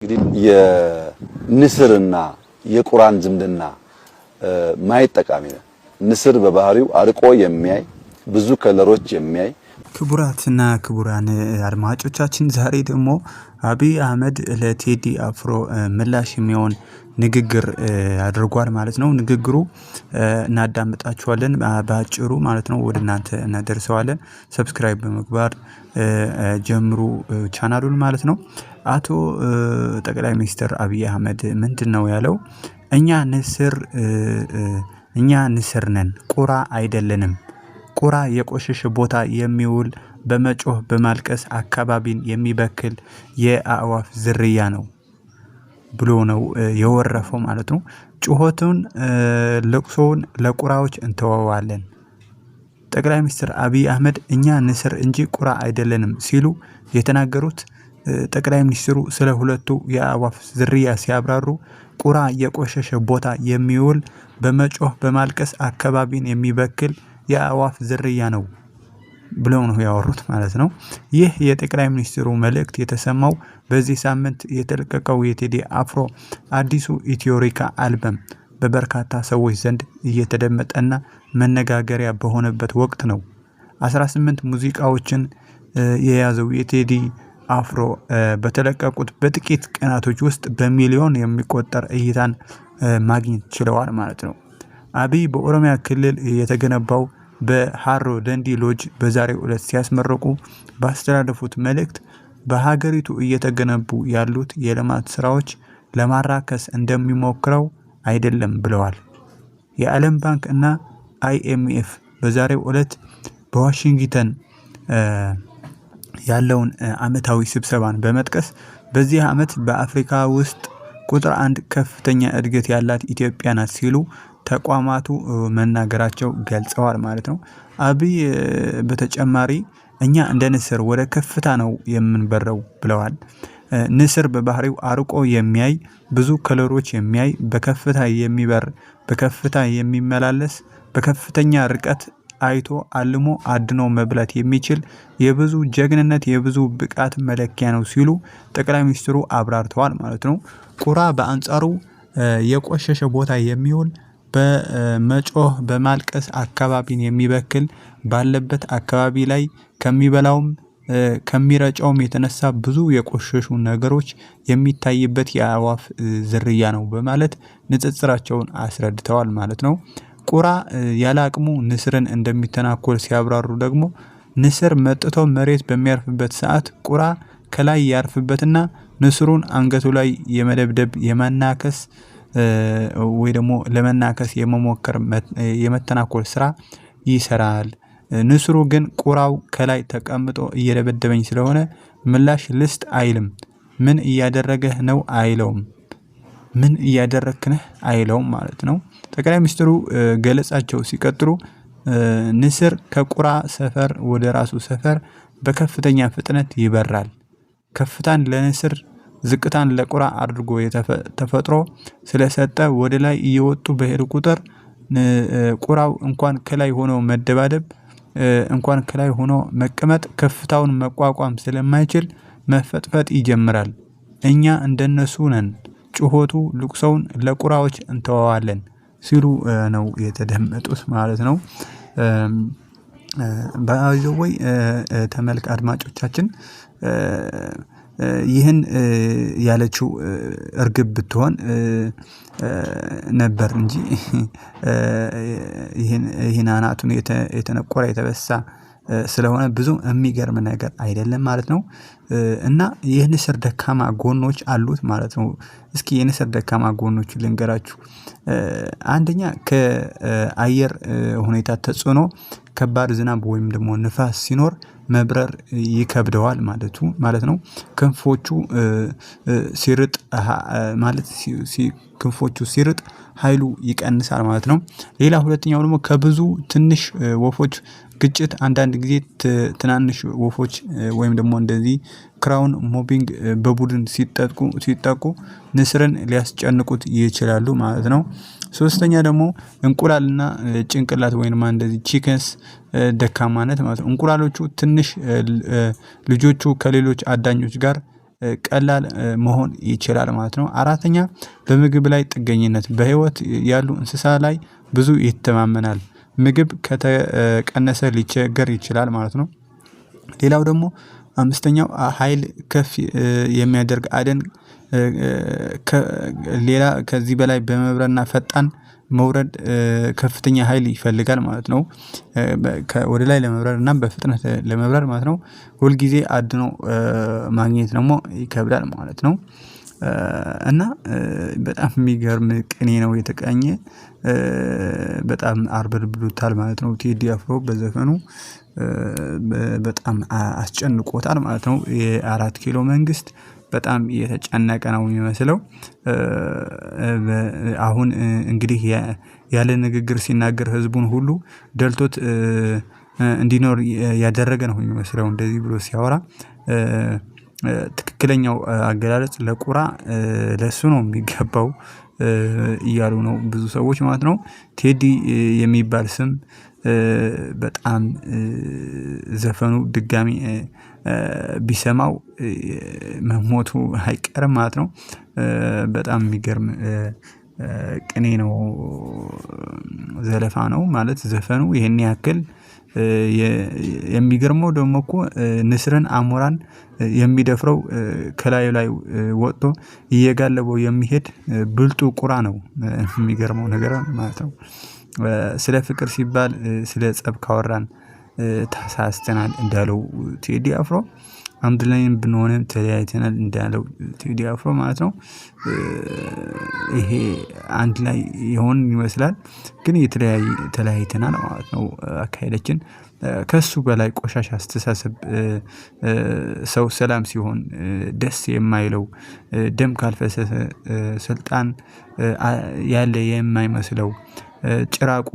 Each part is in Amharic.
እንግዲህ የንስርና የቁራን ዝምድና ማየት ጠቃሚ ነው። ንስር በባህሪው አርቆ የሚያይ፣ ብዙ color ኦች የሚያይ። ክቡራትና ክቡራን አድማጮቻችን፣ ዛሬ ደግሞ አብይ አህመድ ለቴዲ አፍሮ ምላሽ የሚሆን ንግግር አድርጓል ማለት ነው። ንግግሩ እናዳምጣችኋለን በአጭሩ ማለት ነው፣ ወደ እናንተ እናደርሰዋለን። Subscribe በመግባት ጀምሩ ቻናሉን ማለት ነው። አቶ ጠቅላይ ሚኒስትር አብይ አህመድ ምንድን ነው ያለው? እኛ ንስር ነን፣ ቁራ አይደለንም። ቁራ የቆሸሸ ቦታ የሚውል፣ በመጮህ በማልቀስ አካባቢን የሚበክል የአእዋፍ ዝርያ ነው ብሎ ነው የወረፈው ማለት ነው። ጩኸቱን ለቅሶውን ለቁራዎች እንተወዋለን። ጠቅላይ ሚኒስትር አብይ አህመድ እኛ ንስር እንጂ ቁራ አይደለንም ሲሉ የተናገሩት፣ ጠቅላይ ሚኒስትሩ ስለ ሁለቱ የአእዋፍ ዝርያ ሲያብራሩ ቁራ የቆሸሸ ቦታ የሚውል፣ በመጮህ በማልቀስ አካባቢን የሚበክል የአእዋፍ ዝርያ ነው ብለው ነው ያወሩት ማለት ነው። ይህ የጠቅላይ ሚኒስትሩ መልእክት የተሰማው በዚህ ሳምንት የተለቀቀው የቴዲ አፍሮ አዲሱ ኢትዮሪካ አልበም በበርካታ ሰዎች ዘንድ እየተደመጠና መነጋገሪያ በሆነበት ወቅት ነው። 18 ሙዚቃዎችን የያዘው የቴዲ አፍሮ በተለቀቁት በጥቂት ቀናቶች ውስጥ በሚሊዮን የሚቆጠር እይታን ማግኘት ችለዋል ማለት ነው። አብይ በኦሮሚያ ክልል የተገነባው በሃሮ ደንዲ ሎጅ በዛሬው ዕለት ሲያስመርቁ ባስተላለፉት መልእክት በሀገሪቱ እየተገነቡ ያሉት የልማት ስራዎች ለማራከስ እንደሚሞክረው አይደለም ብለዋል። የዓለም ባንክ እና IMF በዛሬው ዕለት በዋሽንግተን ያለውን አመታዊ ስብሰባን በመጥቀስ በዚህ ዓመት በአፍሪካ ውስጥ ቁጥር አንድ ከፍተኛ እድገት ያላት ኢትዮጵያ ናት ሲሉ ተቋማቱ መናገራቸው ገልጸዋል ማለት ነው። አብይ በተጨማሪ እኛ እንደ ንስር ወደ ከፍታ ነው የምንበረው ብለዋል። ንስር በባህሪው አርቆ የሚያይ፣ ብዙ color ኦች የሚያይ፣ በከፍታ የሚበር፣ በከፍታ የሚመላለስ፣ በከፍተኛ ርቀት አይቶ አልሞ አድኖ መብላት የሚችል፣ የብዙ ጀግንነት የብዙ ብቃት መለኪያ ነው ሲሉ ጠቅላይ ሚኒስትሩ አብራርተዋል ማለት ነው። ቁራ በአንጻሩ የቆሸሸ ቦታ የሚውል፣ በመጮህ በማልቀስ አካባቢን የሚበክል፣ ባለበት አካባቢ ላይ ከሚበላውም ከሚረጨውም የተነሳ ብዙ የቆሸሹ ነገሮች የሚታይበት የአእዋፍ ዝርያ ነው በማለት ንጽጽራቸውን አስረድተዋል ማለት ነው። ቁራ ያለ አቅሙ ንስርን እንደሚተናኮል ሲያብራሩ ደግሞ ንስር መጥቶ መሬት በሚያርፍበት ሰዓት ቁራ ከላይ ያርፍበትና ንስሩን አንገቱ ላይ የመደብደብ፣ የመናከስ ወይ ደግሞ ለመናከስ የመሞከር የመተናኮል ስራ ይሰራል። ንስሩ ግን ቁራው ከላይ ተቀምጦ እየደበደበኝ ስለሆነ ምላሽ ልስጥ አይልም። ምን እያደረገህ ነው አይለውም። ምን እያደረክ ነህ አይለውም ማለት ነው። ጠቅላይ ሚኒስትሩ ገለጻቸው ሲቀጥሉ ንስር ከቁራ ሰፈር ወደ ራሱ ሰፈር በከፍተኛ ፍጥነት ይበራል። ከፍታን ለንስር ዝቅታን ለቁራ አድርጎ ተፈጥሮ ስለሰጠ ወደ ላይ እየወጡ በሄዱ ቁጥር ቁራው እንኳን ከላይ ሆኖ መደባደብ፣ እንኳን ከላይ ሆኖ መቀመጥ ከፍታውን መቋቋም ስለማይችል መፈጥፈጥ ይጀምራል። እኛ እንደነሱ ነን፣ ጩኸቱ ልቅሶውን ለቁራዎች እንተወዋለን ሲሉ ነው የተደመጡት ማለት ነው። By the way ተመልክ አድማጮቻችን፣ ይህን ያለችው እርግብ ብትሆን ነበር እንጂ ይህን አናቱን የተነቆረ የተበሳ ስለሆነ ብዙ የሚገርም ነገር አይደለም ማለት ነው። እና የንስር ደካማ ጎኖች አሉት ማለት ነው። እስኪ የንስር ደካማ ጎኖች ልንገራችሁ። አንደኛ ከአየር ሁኔታ ተጽዕኖ፣ ከባድ ዝናብ ወይም ደግሞ ንፋስ ሲኖር መብረር ይከብደዋል ማለት ነው። ክንፎቹ ሲርጥ ማለት ክንፎቹ ሲርጥ ሀይሉ ይቀንሳል ማለት ነው። ሌላ ሁለተኛው ደግሞ ከብዙ ትንሽ ወፎች ግጭት፣ አንዳንድ ጊዜ ትናንሽ ወፎች ወይም ደግሞ እንደዚህ crown mobbing በቡድን ሲጠቁ ንስርን ሊያስጨንቁት ይችላሉ ማለት ነው። ሶስተኛ ደግሞ እንቁላልና ጭንቅላት ወይንም እንደዚህ chicks ደካማነት ማለት ነው። እንቁላሎቹ ትንሽ ልጆቹ ከሌሎች አዳኞች ጋር ቀላል መሆን ይችላል ማለት ነው። አራተኛ በምግብ ላይ ጥገኝነት፣ በህይወት ያሉ እንስሳ ላይ ብዙ ይተማመናል። ምግብ ከተቀነሰ ሊቸገር ይችላል ማለት ነው። ሌላው ደግሞ አምስተኛው ሀይል ከፍ የሚያደርግ አደን፣ ሌላ ከዚህ በላይ በመብረርና ፈጣን መውረድ ከፍተኛ ሀይል ይፈልጋል ማለት ነው። ወደ ላይ ለመብረር እና በፍጥነት ለመብረር ማለት ነው። ሁል ጊዜ አድኖ ማግኘት ደግሞ ይከብዳል ማለት ነው። እና በጣም የሚገርም ቅኔ ነው የተቀኘ። በጣም አርበድብዶታል ማለት ነው። ቴዲ አፍሮ በዘፈኑ በጣም አስጨንቆታል ማለት ነው። የአራት ኪሎ መንግስት በጣም የተጨነቀ ነው የሚመስለው። አሁን እንግዲህ ያለ ንግግር ሲናገር ህዝቡን ሁሉ ደልቶት እንዲኖር ያደረገ ነው የሚመስለው እንደዚህ ብሎ ሲያወራ። ትክክለኛው አገላለጽ ለቁራ ለሱ ነው የሚገባው እያሉ ነው ብዙ ሰዎች ማለት ነው። ቴዲ የሚባል ስም በጣም ዘፈኑ ድጋሚ ቢሰማው መሞቱ አይቀርም ማለት ነው። በጣም የሚገርም ቅኔ ነው፣ ዘለፋ ነው ማለት ዘፈኑ ይሄን ያክል። የሚገርመው ደግሞ እኮ ንስርን አሞራን የሚደፍረው ከላዩ ላይ ወጥቶ እየጋለበው የሚሄድ ብልጡ ቁራ ነው የሚገርመው ነገር ማለት ነው። ስለ ፍቅር ሲባል ስለ ፀብ ካወራን ተሳስተናል እንዳለው ቴዲ አፍሮ፣ አንድ ላይም ብንሆንም ተለያይተናል እንዳለው ቴዲ አፍሮ ማለት ነው። ይሄ አንድ ላይ የሆንን ይመስላል፣ ግን የተለያየ ተለያይተናል ማለት ነው። አካሄዳችን ከእሱ በላይ ቆሻሻ አስተሳሰብ፣ ሰው ሰላም ሲሆን ደስ የማይለው፣ ደም ካልፈሰሰ ስልጣን ያለ የማይመስለው ጭራቁ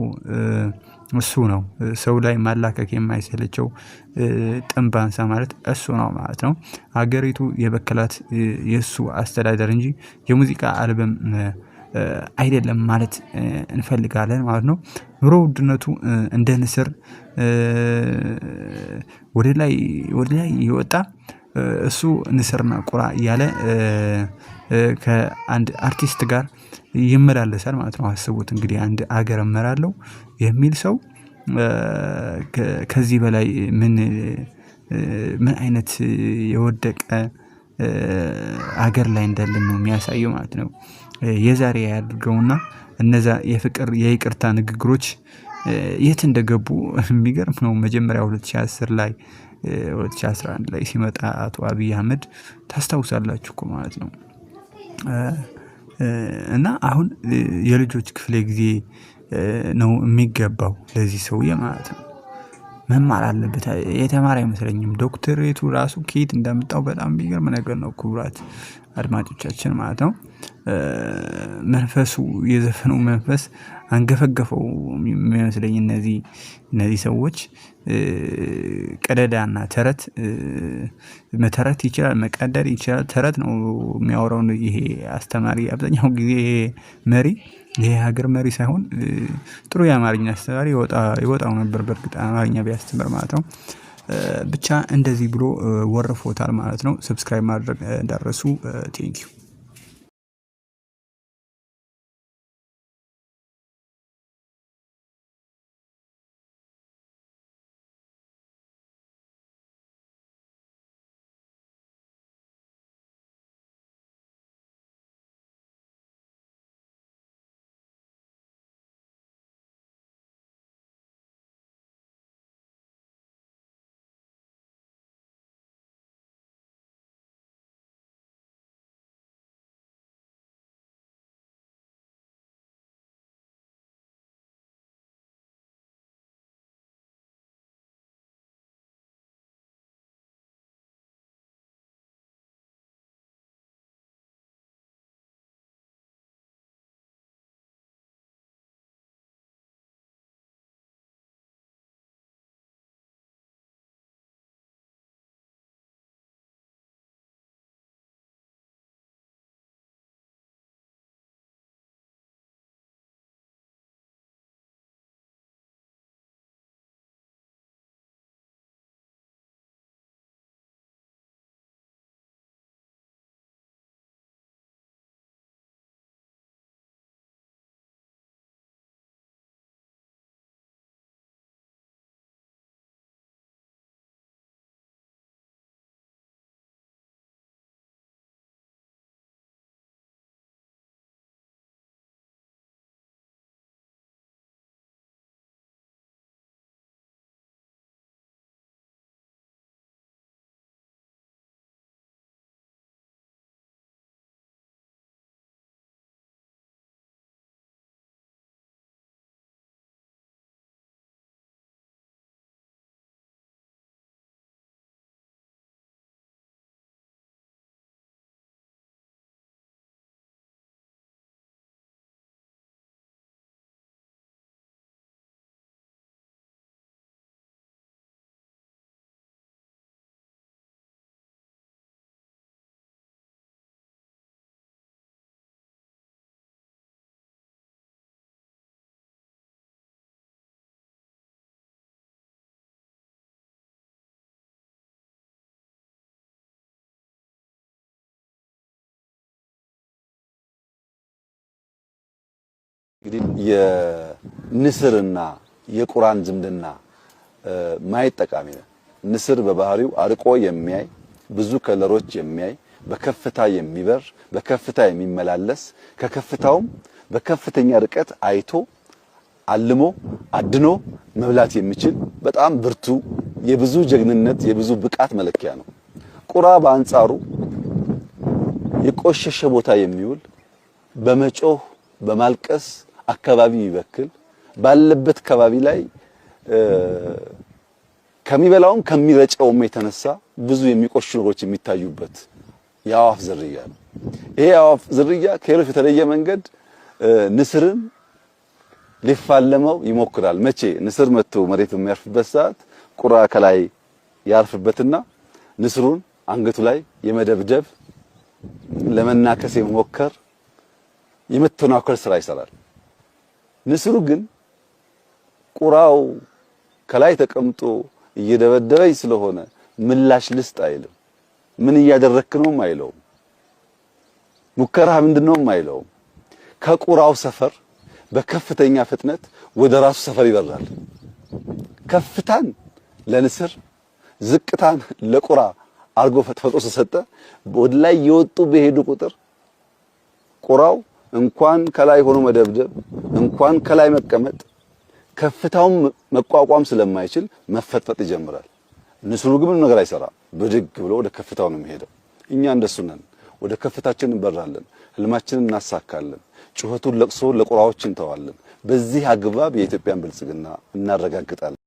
እሱ ነው። ሰው ላይ ማላከክ የማይሰለቸው ጥንብ አንሳ ማለት እሱ ነው ማለት ነው። ሀገሪቱ የበከላት የእሱ አስተዳደር እንጂ የሙዚቃ አልበም አይደለም ማለት እንፈልጋለን ማለት ነው። ኑሮ ውድነቱ እንደ ንስር ወደ ላይ ወደ ላይ የወጣ፣ እሱ ንስርና ቁራ እያለ ከአንድ አርቲስት ጋር ይመላለሳል ማለት ነው። አስቡት እንግዲህ አንድ ሀገር እመራለሁ የሚል ሰው ከዚህ በላይ ምን ምን አይነት የወደቀ ሀገር ላይ እንዳለን ነው የሚያሳየው ማለት ነው። የዛሬ ያድርገውና እነዛ የፍቅር የይቅርታ ንግግሮች የት እንደገቡ የሚገርም ነው። መጀመሪያ 2010 ላይ 2011 ላይ ሲመጣ አቶ አብይ አህመድ ታስታውሳላችሁ እኮ ማለት ነው። እና አሁን የልጆች ክፍለ ጊዜ ነው የሚገባው ለዚህ ሰውዬ ማለት ነው። መማር አለበት፣ የተማረ አይመስለኝም። ዶክተሬቱ ራሱ ከየት እንዳመጣው በጣም የሚገርም ነገር ነው። ክቡራት አድማጮቻችን ማለት ነው። መንፈሱ የዘፈኑ መንፈስ አንገፈገፈው የሚመስለኝ እነዚህ ሰዎች። ቀደዳና ተረት መተረት ይችላል፣ መቀደድ ይችላል። ተረት ነው የሚያወራው ይሄ አስተማሪ። አብዛኛው ጊዜ ይሄ መሪ፣ ይሄ ሀገር መሪ ሳይሆን ጥሩ የአማርኛ አስተማሪ ይወጣው ነበር በእርግጥ አማርኛ ቢያስተምር ማለት ነው። ብቻ እንደዚህ ብሎ ወርፎታል ማለት ነው። Subscribe ማድረግ እንዳትረሱ። Thank you። እንግዲህ የንስርና የቁራን ዝምድና ማየት ጠቃሚ ነው። ንስር በባህሪው አርቆ የሚያይ፣ ብዙ color ኦች የሚያይ፣ በከፍታ የሚበር፣ በከፍታ የሚመላለስ፣ ከከፍታውም በከፍተኛ ርቀት አይቶ አልሞ አድኖ መብላት የሚችል በጣም ብርቱ የብዙ ጀግንነት የብዙ ብቃት መለኪያ ነው። ቁራ በአንጻሩ የቆሸሸ ቦታ የሚውል፣ በመጮህ በማልቀስ አካባቢ የሚበክል፣ ባለበት ከባቢ ላይ ከሚበላውም ከሚረጨውም የተነሳ ብዙ የሚቆሹ ነገሮች የሚታዩበት የአዋፍ ዝርያ ነው። ይሄ የአዋፍ ዝርያ ከሌሎች የተለየ መንገድ ንስርን ሊፋለመው ይሞክራል። መቼ ንስር መጥቶ መሬት በሚያርፍበት ሰዓት ቁራ ከላይ ያርፍበትና ንስሩን አንገቱ ላይ የመደብደብ፣ ለመናከስ የመሞከር፣ የመተናኮል ስራ ይሰራል። ንስሩ ግን ቁራው ከላይ ተቀምጦ እየደበደበኝ ስለሆነ ምላሽ ልስጥ አይልም። ምን እያደረክ ነውም አይለውም። ሙከራህ ምንድነውም አይለውም። ከቁራው ሰፈር በከፍተኛ ፍጥነት ወደ ራሱ ሰፈር ይበራል። ከፍታን ለንስር ዝቅታን ለቁራ አርጎ ፈጥፈጦ ተሰጠ። ወደ ላይ የወጡ በሄዱ ቁጥር ቁራው እንኳን ከላይ ሆኖ መደብደብ፣ እንኳን ከላይ መቀመጥ፣ ከፍታውን መቋቋም ስለማይችል መፈጥፈጥ ይጀምራል። ንስሩ ግን ምንም ነገር አይሰራም። ብድግ ብሎ ወደ ከፍታው ነው የሚሄደው። እኛ እንደሱ ነን። ወደ ከፍታችን እንበራለን፣ ህልማችንን እናሳካለን። ጩኸቱን፣ ለቅሶ ለቁራዎች እንተዋለን። በዚህ አግባብ የኢትዮጵያን ብልጽግና እናረጋግጣለን።